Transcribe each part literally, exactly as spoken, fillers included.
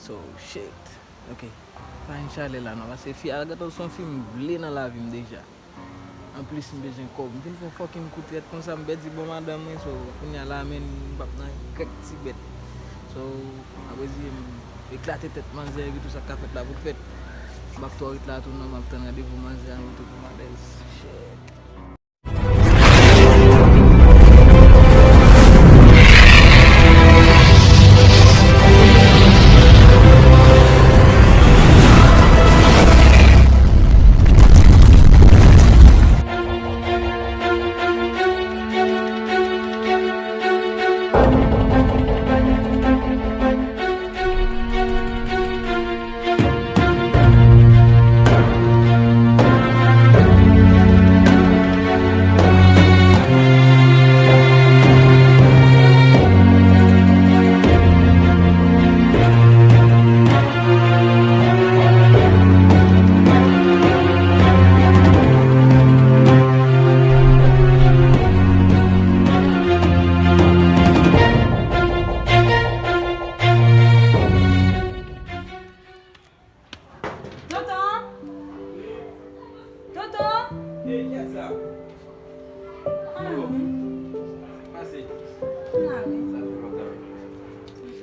So, shit. Ok. Pa gen chalè la non, paske fi a gentan se yon fi m vle nan lavi m deja. Anplis, m bezwen kòb. M fin fè yon fucking kou trèt konsa, m pèdi bon madanm mwen, so, kounye a la, menm, m p ap nan kèk ti bèt. So, m ap reziye m, eklate tèt manzè, epi tout sa k ka fèt la pou l fèt. M p ap twò ret la tou non, m ap tann randevou manzè an tou pou m alèz. Shit. Tonton! Tonton! Hey, kiyès sa? Ah, oh, wi. Pase. M la, wi. Sa fè lontan, wi.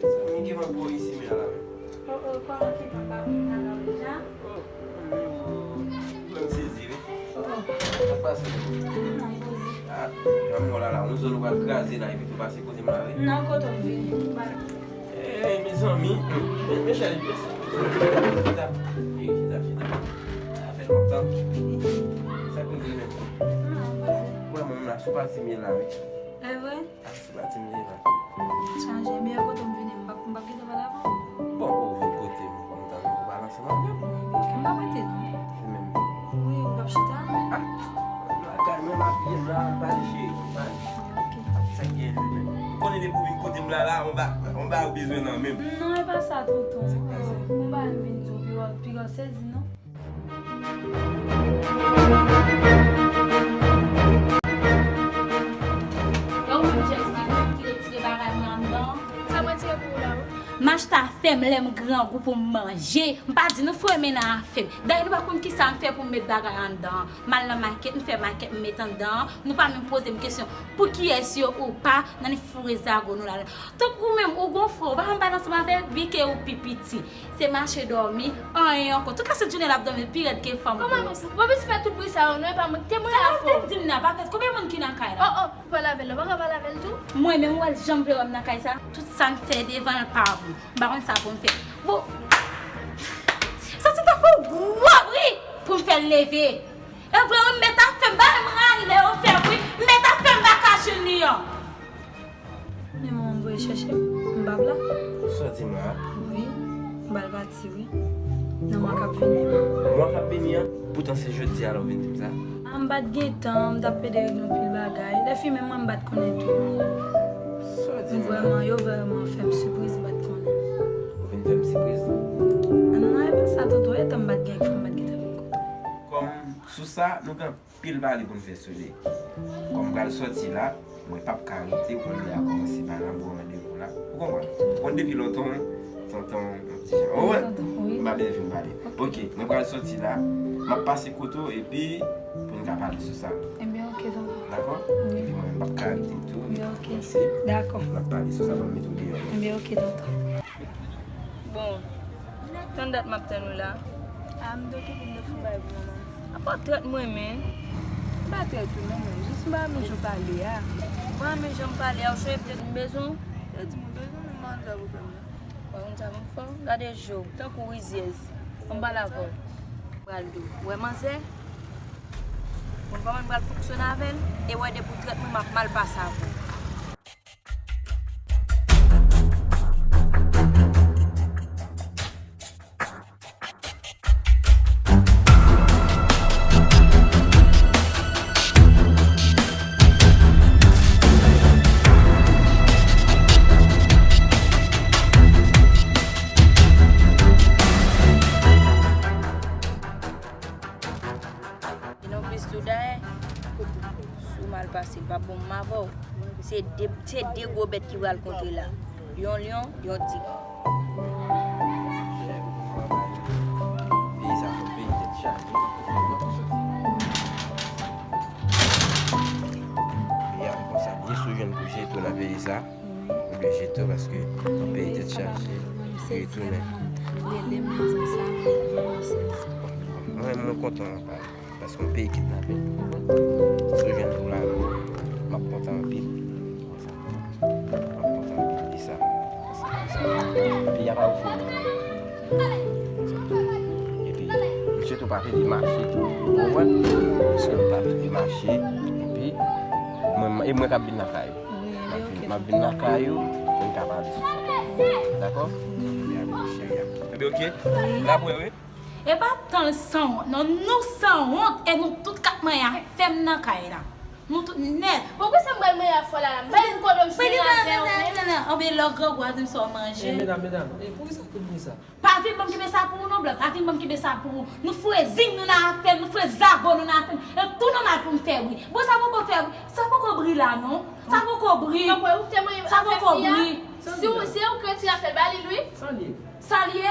Mezanmi, ki van gwo isi, men la, wi. Oh, oh, kòman ki van pa vin la, la, deja? Oh, oh, oh. Mwen, m sezi, wi. Oh, oh. Sa k pase? M la, wi, poze. Ah, jan m wè w la, la, yon zòn ou pral kraze la, epi tou pase kote m la, wi. Non, kote w vini, m pa. Ey, mezanmi. Men, men chèri, chita. Ey, chita, chita. Sa fè lontan. Sa k rive menm? Wè, mwen menm la, sou pati m ye la, wi. E vre? A, sou pati m ye la. Chanje, men kote m vini, m pa, m pa kite pale avè w. Bon, ou vin kote m, fò m tann ou pale ansanm avè m. Ebyen, ok, m pa prete non. Ou menm? Wi, ou p ap chita? Ah, m lakay mwen, m apiye m la, m pale cheri, m pale. Ok. Sa k gen li menm? M konnen depi w vin kote m la, la, yon ba-, yon bagay ou bezwen nan men m. Non, e pa sa, tonton. Sa k pase? Yon bagay m vin di w, piga, piga w sezi, non? E ou menm, Jessica, ki retire bagay mwen anndan an? Sa mwen tire pou ou la, wi. M achte afè m lè m grangou pou m manje. M pa di nou fò men nan afè m. Dayè nou pa konn kisa m fè pou m met bagay anndan an. M al nan makèt, m fè makèt, m met anndan an. Nou pa menm poze m kesyon pou kiyès yo ou pa, nan li foure zago nou ladan. Tankou menm, ou gon frè, ou pa janm pale ansanm avè l, byen ke ou pi piti. Se mache dòmi, anyen ankò. Tout lasent jounen l ap dòmi, pi rèd ke fanm gwo. Kòman konsa? Bon, piti fè tout bri sa yo, non, e pa mwen ki te mwen la fò. Sa w vin di m nan, pa fèt. Konbyen moun ki nan kay la? Oh, oh. Ou pale avè l, ou pa ka pale avè l tou? Mwen menm, ou wè l janm vle wè m nan kay sa? Tout sa m fè devan l pa bon. M pa konn sa pou m fè. Bon. Santi tankou gwo bri pou m fè l leve. E vre, wi, m met afè m, ba m rayi lè yo fè bri, m met afè m ba kajin li an. Men manman m voye chèche m, m p ap la. Sa w di m la? Wi, m ba l pati. Wi. Nan mwa k ap vini an. Mwa k ap vini an? Poutan se jodi a la w vin di m sa? A, m pa t gen tan, m t ap plede regle yon pil bagay. Lè fini menm mwen, m pa t konnen tou. Sa w di m la? Vrèman, yo vrèman fè m sipriz, m pa t konnen. Ou vin fè m sipriz? A non, non, e pa sa, tonton. E tan m pa t gen ak fanm, m pa t gentan vin kote w. Kòm sou sa, nou gen anpil pale pou n fè sou li. Kòm m pral sòti la, mwen p ap ka rete, kounye a kòmanse bay nan bon randevou la. Ou konprann? Ou konn depi lontan, tonton, yon ti jan. Ou wè? Tonton, wi. M pa bezwen fin pale. Ok. Ok, mwen pral sòti la, m ap pase kote w, epi pou n ka pale sou sa. Ebyen, ok, tonton. Dakò? Wi. Epi mwen menm, m p ap ka rete tou. Ebyen, ok. Mèsi. Dakò. N ap pale sou sa, ban m mete w deyò. Ebyen, ok, tonton. Bon, tann dat m ap tann ou la. A, m te okipe m te fou bay pou manman m. Apa w trèt mwen, men? M pa trèt ou non, men jis m pa renmen jan w pale a. Ou pa renmen jan m pale a, ou sonje petèt m bezwen w? Yo di m ou bezwen m, men m pa konn sa pou fè m non. Ou pa konn sa pou m fè w? Gade je w, tankou rizyèz. Ann pale avè w. Pral di w, ou wè manzè? Konn kòman m pral fonksyone avè l? E w wè depi w trèt mwen, m ap mal pase avè w. E non plis tou dayè, si w mal pase, l p ap bon menm avè w. Se de, se de gwo bèt ki pral kontre la. Yon lyon, yon tig. Si w jwenn pou jete w nan peyi sa, ou dwe jete w paske yon peyi tèt chaje, li retounen. Rele m, di m sa, vrèman sezi. Mwen, mwen kontan pa, paske yon peyi kidnape. Si w jwenn pou lago, m ap kontan anpil. M ap kontan anpil de sa. Peyi a pa ouvri. Epi, misye tou pa vle mache tou. Ou konprann? Misye pa vle mache. Epi, mwen, e mwen k ap vin lakay ou. M ap vin, m ap vin lakay ou, pou n ka pale sou sa. Dakò? Epi, oke? N ap wè, wi. E pa tan l sanwont, non, nou sanwont, e nou tout k ap manyen afè m nan kay la. Nou tout nèt. Bon, poukisa m pral manyen afè w la, la? M pa gen kote m jwenn avè w menm. Anben, lè grangou a di m sa w manje. E, medam, medam, e poukisa tout bri sa? Pa vin ban m kenbe sa pou ou non, Blan. Pa vin ban m kenbe sa pou ou. Nou foure zing nou nan afè m, nou foure zago nou nan afè m. E tou nòmal pou m fè bri. Bon, sa poko fè, sa poko bri la non. Sa poko bri. Sa poko bri. Si w, se ou k retire afè l ba li, wi. Sa l ye? Sa l ye?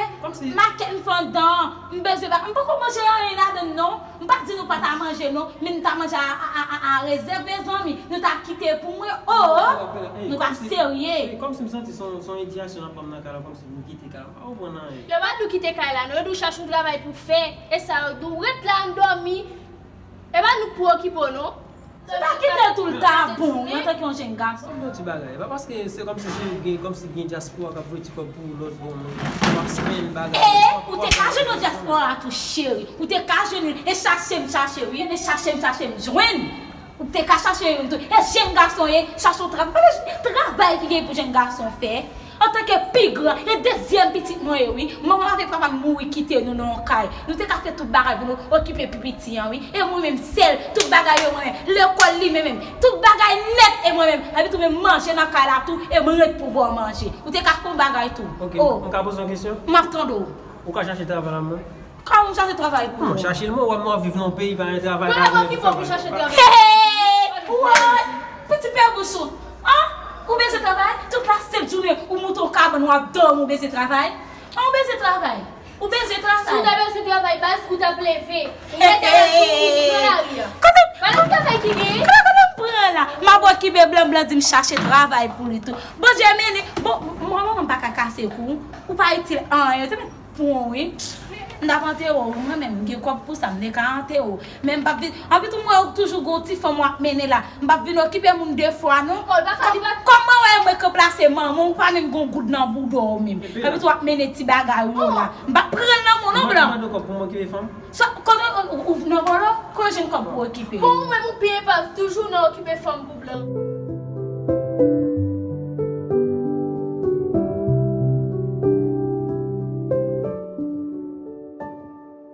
Makèt m fè anndan an, m bezwen ba, m poko manje anyen ladann non. M pa di nou pa ta manje non, men nou ta manje a, a, a, a, a rezèv, mezanmi. Nou ta kite pou mwen. Oh! Nou pa serye. Kòmsi m santi se yon, se yon endiyasyon n ap ban m nan kay la, kòmsi m kite kay la. M pa konprann anyen. Yo pa di w kite kay la non, yo di w chache yon travay pou w fè. E sa yo di w, ret la ann dòmi. E pa nou k pou okipe w non. Ou ta kite l tou l ta bon, wi, antanke yon jenn gason. Yon ti bagay. E pa paske se kòmsi se gen, kòmsi gen dyaspora k ap voye ti kòb pou ou lòt bò, men w ap spend bagay. E, ou te ka jwenn yon dyaspora tou, cheri. Ou te ka jwenn youn. E chache m chache, wi. E chache m chache m jwenn. Ou te ka chache youn tou. E jenn gason ye, chache yon travay. Pa gen travay ki gen pou jenn gason fè. Antanke pi gran e dezyèm pitit mwen ye, wi. Manman m avèk papa m mouri kite nou nan yon kay. Nou te ka fè tout bagay pou nou okipe pi piti an, wi. E mwen menm sèl, tout bagay yo mwen menm. Lekòl li menm menm. Tout bagay nèt e mwen menm. Epi tou menm manje nan kay la tou, e mwen ret pou ba w manje. Ou te ka fè yon bagay tou. Ok, m ka poze w yon kesyon? M ap tande w. Ou ka chache travay la menm? Kòman m chache travay pou ou? Mwen chache l, mwen wè mwen ap viv nan yon peyi pa gen travay. Mwen ap okipe w pou chache travay. Hey! Ou wè, pitit pè bouch ou. An? Ou bezwen travay? Tout la sent jounen, ou moute yon kabann, w ap dòmi, ou bezwen travay? An, ou bezwen travay? Ou bezwen travay? Si w ta bezwen travay, baz, ou t ap leve. Ou mèt al sou wout nan lari a. Kote m pran la? M ap okipe Blan, Blan di m chache travay pou li tou. Bondye mennen, bon, mwen, mwen pa ka kase kou. Ou pa itil anyen. Pon, wi. M t ap antere w, mwen menm, m gen kòb pou sa, m te ka antere w. Men m p ap vin, anpi tou m wè w toujou gon ti fanm w ap mennen la. M p ap vin okipe moun de fwa, non. Kòm, kòm mwen wè mwen k ranplase manman w, ou pa menm gon goud nan bouda w menm. Anpi tou w ap mennen ti bagay ou yo la. M p ap pran l nan men w, non, Blan. Mwen mande w kòb pou m okipe fanm? Sa, kote ou, ou, ou nan vòlò? Kote w jwenn kòb pou okipe? Bon, ou menm ou pi epav toujou nan okipe fanm pou Blan.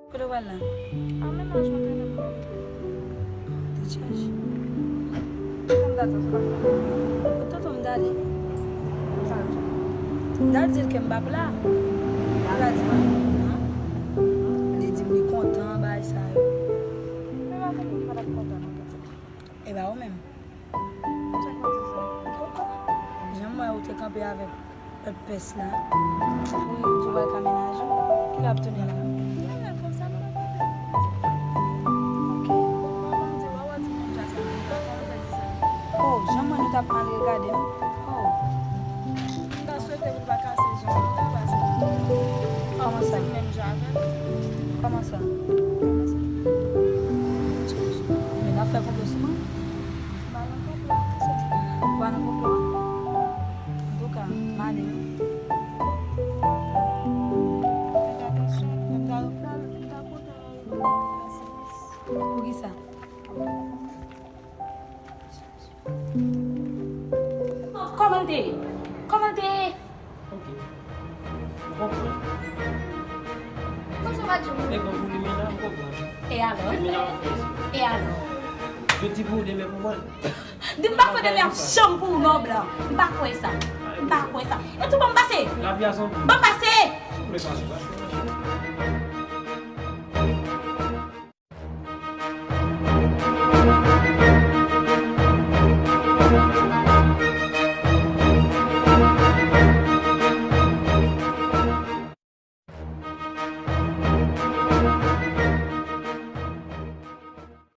Kote w pral la? An mennaj mwen kanmenm. An, tèt chaje. Kòm dat sa, sa pa fè. Tonton m t ale. Sa l di? Dat di l ke m p ap la. Li pa di m anyen, non. Li di m li kontan, bagay sa yo. Men m pa konprann, m pa t ap kontan, non, tèt. E ba ou menm. Jan m wè ou te kanpe avèk lòt pès la. Wi, ou di w pral ka menaje w. Kilè w ap tounen la? Mwen menm konsa m pa konnen. Ok. Bon, ban m di w, wè w di moun sa, sa, sa, sa, sa, sa. Oh, jan m wè nou t ap mal regade m. Oh. M ta swete pou l pa kase zong mwen, wi, paske m santi m menm jan avè l. Kòman sa? Kòman sa? Men n ap fè konplo sou mwen? M pa nan konplo, m soti la. Ou pa nan konplo a? Antouka, m ale wi. Fè atansyon, m ta, m ta, m ta kontan wè w. Poukisa? Kòman l te ye? Kòman l te ye? Ok. M konprann. Kòmsi w pa di m? E bon pou limena, m konprann. E alò? Limena, m konprann. E alò? Yo di pou demen pou mwen. Di m pa kwè demen ap janm pou ou non, Blan. M pa kwè sa. M pa kwè sa. E tou ban m pase. Lavi a se yon... Ban m pase. Si w vle pase, pase.